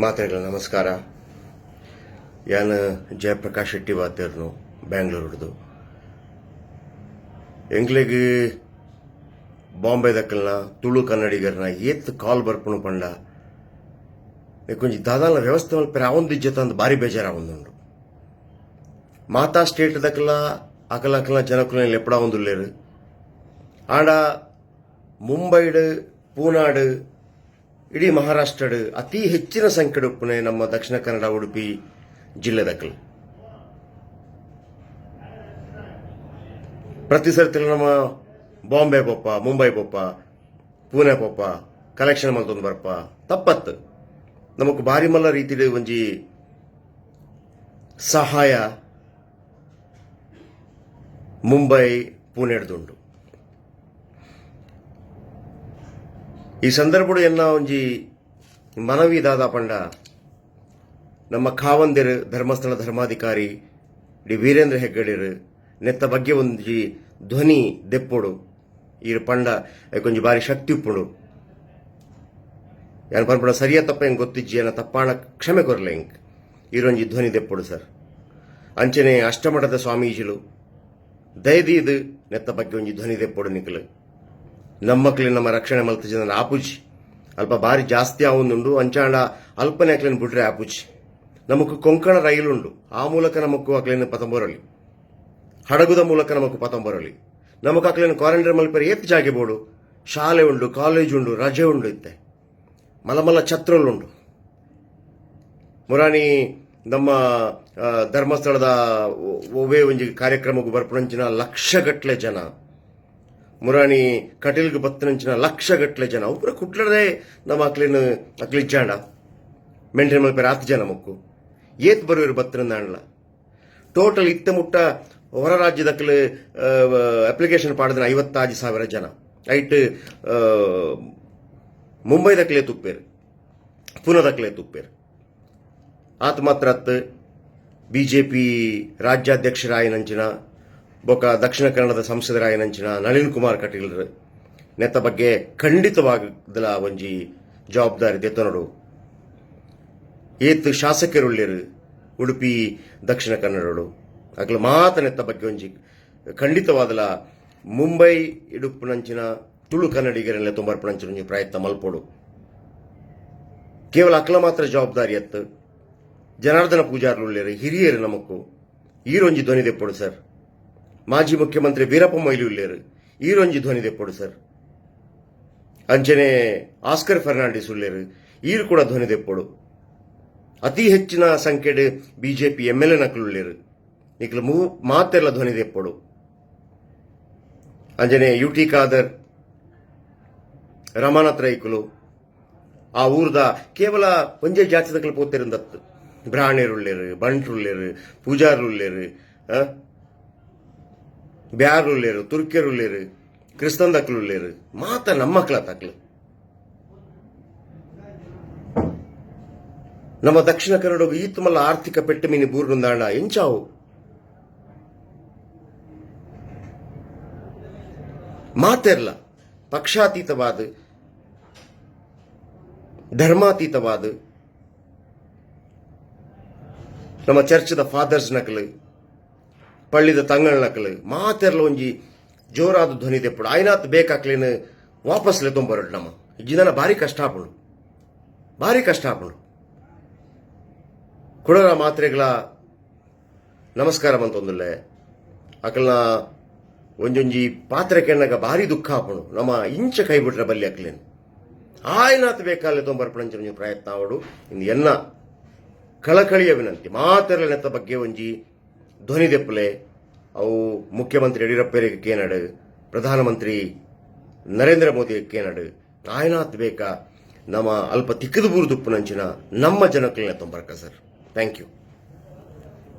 ಮಾತೆರೆಗ್ಲ ನಮಸ್ಕಾರ. ಯಾನ್ ಜಯಪ್ರಕಾಶ್ ಶೆಟ್ಟಿ ಪಾತೆರ್ನು ಬ್ಯಾಂಗ್ಳೂರುಡ್ದು. ಎಂಕ್ಲೆಗ್ ಬಾಂಬೆದಕಲ್ನ, ತುಳು ಕನ್ನಡಿಗರ್ನ ಏತ್ ಕಾಲ್ ಬರ್ಪುನು ಪಂಡ, ಒಂಜಿ ದಾದಾಲ ವ್ಯವಸ್ಥೆ ಮಲ್ಪೆರೆ ಆವೊಂದಿಜ್ಜತ ಅಂದ್ ಬಾರಿ ಬೇಜಾರಾವೊಂದುಂಡು. ಮಾತಾ ಸ್ಟೇಟ್ ದಕಲ ಅಕಲ ಅಕಲ್ನ ಜನಕುಲೆನ್ ಲೆಪ್ಪಡಾವೊಂದುಲ್ಲೆರ್. ಆಂಡ ಮುಂಬೈಡ್, ಪೂನಾಡ್, ಇಡೀ ಮಹಾರಾಷ್ಟ್ರಡ್ ಅತಿ ಹೆಚ್ಚಿನ ಸಂಖ್ಯೆಡ್ ಉಪ್ಪುನೆ ನಮ್ಮ ದಕ್ಷಿಣ ಕನ್ನಡ, ಉಡುಪಿ ಜಿಲ್ಲೆದಕಲ್. ಪ್ರತಿ ಸರ್ತಿಲ ನಮ್ಮ ಬಾಂಬೆ ಪೋಪ, ಮುಂಬೈ ಪೋಪ, ಪೂನೆ ಪೋಪ, ಕಲೆಕ್ಷನ್ ಮಲ್ತೊಂದು ಬರ್ಪ. ತಪ್ಪತ್ತು, ನಮಕ್ ಬಾರಿ ಮಲ್ಲ ರೀತಿಡ್ ಒಂಜಿ ಸಹಾಯ ಮುಂಬೈ, ಪೂನೆಡ್ದುಂಡು. ಈ ಸಂದರ್ಭಡ್ ಎನ್ನ ಒಂಜಿ ಮನವಿ ದಾದ ಪಂಡ, ನಮ್ಮ ಖಾವಂದೆರ್ ಧರ್ಮಸ್ಥಳ ಧರ್ಮಾಧಿಕಾರಿ ಡಿ ವೀರೇಂದ್ರ ಹೆಗ್ಗಡೆರ್ ನೆತ್ತ ಬಗ್ಗೆ ಒಂಜಿ ಧ್ವನಿ ದೆಪ್ಪೊಡು. ಈರ್ ಪಂಡ ಐಕೊಂಜಿ ಬಾರಿ ಶಕ್ತಿ ಉಪ್ಪುಂಡು. ಯಾನ್ ಪನ್ಪುನ ಸರಿಯ ತಪ್ಪ ಎಂಕ್ ಗೊತ್ತಿಜ್ಜಿ, ಎನ್ನ ತಪ್ಪಾಣ ಕ್ಷಮೆ ಕೊರ್ಲೆ ಎಂಕ್. ಈರೊಂಜಿ ಧ್ವನಿ ದೆಪ್ಪೊಡು ಸರ್. ಅಂಚನೆ ಅಷ್ಟಮಠದ ಸ್ವಾಮೀಜಿಲು ದಯದೀದ್ ನೆತ್ತ ಬಗ್ಗೆ ಒಂಜಿ ಧ್ವನಿ ದೆಪ್ಪೊಡು ನಿಕಲು. ನಮ್ಮಕ್ಲೆ ನಮ್ಮ ರಕ್ಷಣೆ ಮಲ್ತುಜನ ಆಪುಜಿ. ಅಲ್ಪ ಬಾರಿ ಜಾಸ್ತಿ ಆವೊಂದುಂಡು. ಅಂಚಾಂಡ ಅಲ್ಪನೆ ಅಕ್ಲೆನ್ ಬುಡ್ರೆ ಆಪುಜಿ. ನಮಕ್ ಕೊಂಕಣ ರೈಲು ಉಂಡು. ಆ ಮೂಲಕ ನಮಕ್ ಅಕ್ಲೆನ್ ಪತೊಂಬರೊಲಿ. ಹಡಗುದ ಮೂಲಕ ನಮಕ್ ಪತೊಂಬರೊಲಿ. ನಮಕ್ ಅಕ್ಲೆನ್ ಕ್ವಾರಂಟೈನ್ ಮಲ್ಪೆರೆ ಏತ್ ಜಾಗೆ ಬೋಡು? ಶಾಲೆ ಉಂಡು, ಕಾಲೇಜ್ ಉಂಡು, ರಜೆ ಉಂಡು. ಇತ್ತೆ ಮಲ್ಲ ಮಲ್ಲ ಛತ್ರಲು ಉಂಡು. ಮುರಾನಿ ನಮ್ಮ ಧರ್ಮಸ್ಥಳದ ಒವ್ವೇ ಒಂಜಿ ಕಾರ್ಯಕ್ರಮಗ್ ಬರ್ಪುನಂಚಿನ ಲಕ್ಷಗಟ್ಲೆ ಜನ, ಮುರಾನಿ ಕಟೀಲ್ಗ್ ಬತ್ತಿನಂಚಿನ ಲಕ್ಷಗಟ್ಲೆ ಜನ ಅವು ಪೂರ ಕುಡ್ಲಡೇ ನಮ್ಮ ಅಕ್ಲೆನ್ ಅಕ್ಲ್ ಇಜ್ಜಾಂಡ ಮೇಂಟೈನ್ ಮಲ್ಪೆರೆ ಆತ್ ಜನ ಮೊಕ್ಕು ಏತ್ ಬರುವೆರ್ ಬತ್ತಿನಂದಾಂಡ್ಲ. ಟೋಟಲ್ ಇತ್ತೆ ಮುಟ್ಟ ಹೊರ ರಾಜ್ಯದಕ್ಲ್ ಅಪ್ಲಿಕೇಶನ್ ಪಾಡ್ದಿನ 56,000 ಜನ. ಐಟ್ ಮುಂಬೈದಕ್ಲೆ ತುಪ್ಪೇರ್, ಪೂನಾದಕ್ಲೆ ತುಪ್ಪೇರ್. ಆತ್ ಮಾತ್ರ ಅತ್, ಬಿಜೆಪಿ ರಾಜ್ಯಾಧ್ಯಕ್ಷರಾಯಿನಂಚಿನ ಬೊಕ ದಕ್ಷಿಣ ಕನ್ನಡದ ಸಂಸದರಾಯಿನಂಚಿನ ನಳಿನ್ ಕುಮಾರ್ ಕಟೀಲ್ ನೆತ್ತ ಬಗ್ಗೆ ಖಂಡಿತವಾದಲ ಒಂಜಿ ಜವಾಬ್ದಾರಿ ದೆತ್ತೊನೊಡು. ಏತ್ ಶಾಸಕರುಲ್ಲೆರ್ ಉಡುಪಿ ದಕ್ಷಿಣ ಕನ್ನಡಡು, ಅಕ್ಲ ಮಾತ ನೆತ್ತ ಬಗ್ಗೆ ಒಂಜಿ ಖಂಡಿತವಾದಲ ಮುಂಬೈ ಇಡುಪ್ಪುನಂಚಿನ ತುಳು ಕನ್ನಡಿಗರೆಲ್ಲ ತುಂಬರ್ಪುನಂಚಿನ ಒಂಜಿ ಪ್ರಯತ್ನ ಮಲ್ಪೊಡು. ಕೇವಲ ಅಕ್ಲ ಮಾತ್ರ ಜವಾಬ್ದಾರಿ ಅತ್ತು. ಜನಾರ್ದನ ಪೂಜಾರ್ಲು, ಹಿರಿಯರು ನಮಕ್ಕು, ಈರೊಂಜಿ ಧ್ವನಿ ದೆಪ್ಪೊಡು ಸರ್. ಮಾಜಿ ಮುಖ್ಯಮಂತ್ರಿ ವೀರಪ್ಪ ಮೊಯ್ಲಿ ಉಲ್ಲೇರು, ಈರೊಂಜಿ ಧ್ವನಿ ದೆಪ್ಪೊಡು ಸರ್. ಅಂಚನೆ ಆಸ್ಕರ್ ಫರ್ನಾಂಡಿಸ್ ಉಲ್ಲೇರು, ಈರು ಕೂಡ ಧ್ವನಿ ದೆಪ್ಪೊಡು. ಅತಿ ಹೆಚ್ಚಿನ ಸಂಖ್ಯೆಡ್ BJP M L A ನಕಲು ನಿಕ್ಲು ಮೂ ಮಾತೆರ್ಲ ಧ್ವನಿ ದೆಪ್ಪೊಡು. ಅಂಚನೆ ಯು ಟಿ ಖಾದರ್, ರಮಾನಾಥ್ ರೈಕುಲು, ಆ ಊರ್ದ ಕೇವಲ ಒಂಜೇ ಜಾತಿದಕ್ಲು ಪೋತೆರಿಂದತ್ತು. ಬ್ರಾಣೇರುಲ್ಲೇರು, ಬಂಟ್ರುಲ್ಲೇರು, ಪೂಜಾರುಲ್ಲೇರು, ಬ್ಯಾರುಲ್ಲೇರು, ತುರ್ಕೆರುಲ್ಲೇರು, ಕ್ರಿಸ್ತಂದಕ್ಲುಲ್ಲೇರು, ಮಾತ ನಮ್ಮಕ್ಲ ತಕ್ಲು. ನಮ್ಮ ದಕ್ಷಿಣ ಕನ್ನಡ ಈತ್ ಮಲ್ಲ ಆರ್ಥಿಕ ಪೆಟ್ಟು ಮೀನಿ ಬೂರ್ನುಂದಾಂಡ ಎಂಚಾವು? ಮಾತೆರ್ಲ ಪಕ್ಷಾತೀತವಾದ, ಧರ್ಮಾತೀತವಾದ ನಮ್ಮ ಚರ್ಚ್ದ ಫಾದರ್ಸ್ ನಕಲು, ಪಳ್ಳಿದ ತಂಗಳ ನಕಲು ಮಾತೆರ್ಲ ಒಂಜಿ ಜೋರಾದ ಧ್ವನಿ ದೆಪ್ಪುಡು. ಆಯ್ನಾತ್ ಬೇಕಾಕ್ಲೇನು ವಾಪಸ್ ಲೆತ್ತೊಂಬರಡು. ನಮ್ಮ ಜಿನ ಭಾರಿ ಕಷ್ಟ ಆಪುಂಡು, ಭಾರಿ ಕಷ್ಟ ಆಪುಂಡು. ಕುಡರ ಮಾತ್ರೆಗಳ ನಮಸ್ಕಾರ ಮಂತೊಂದುಲ್ಲೆ. ಅಕಲ್ನ ಒಂಜೊಂಜಿ ಪಾತ್ರೆ ಕೆಣ್ಣಗ ಭಾರಿ ದುಃಖ ಆಪುಂಡು. ನಮ್ಮ ಇಂಚ ಕೈ ಬಿಟ್ರೆ ಬಲ್ಲಿ ಅಕ್ಲೇನು. ಆಯ್ನಾತ್ ಬೇಕಾಲೆ ತೊಂಬರ್ಪಣಂಚಿನ ಒಂಜಿ ಪ್ರಯತ್ನ ಆವಡು. ಇಂದು ಎನ್ನ ಕಳಕಳಿಯ ವಿನಂತಿ. ಮಾತೆರ್ಲ ಬಗ್ಗೆ ಒಂಜಿ ಧ್ವನಿ ದೆಪ್ಪಲೆ. ಅವು ಮುಖ್ಯಮಂತ್ರಿ ಯಡಿಯೂರಪ್ಪರಿಗೆ ಕೇನಡು, ಪ್ರಧಾನಮಂತ್ರಿ ನರೇಂದ್ರ ಮೋದಿ ಕೇನಡು. ಆಯ್ನಾತ್ ಬೇಕಾ ನಮ್ಮ ಅಲ್ಪ ತಿಕ್ಕದು ಬೂರುದುಪ್ಪುನಂಚಿನ ನಮ್ಮ ಜನಕ್ಕಲ್ನ ತೊಂಬರ್ಕ sir. Thank you.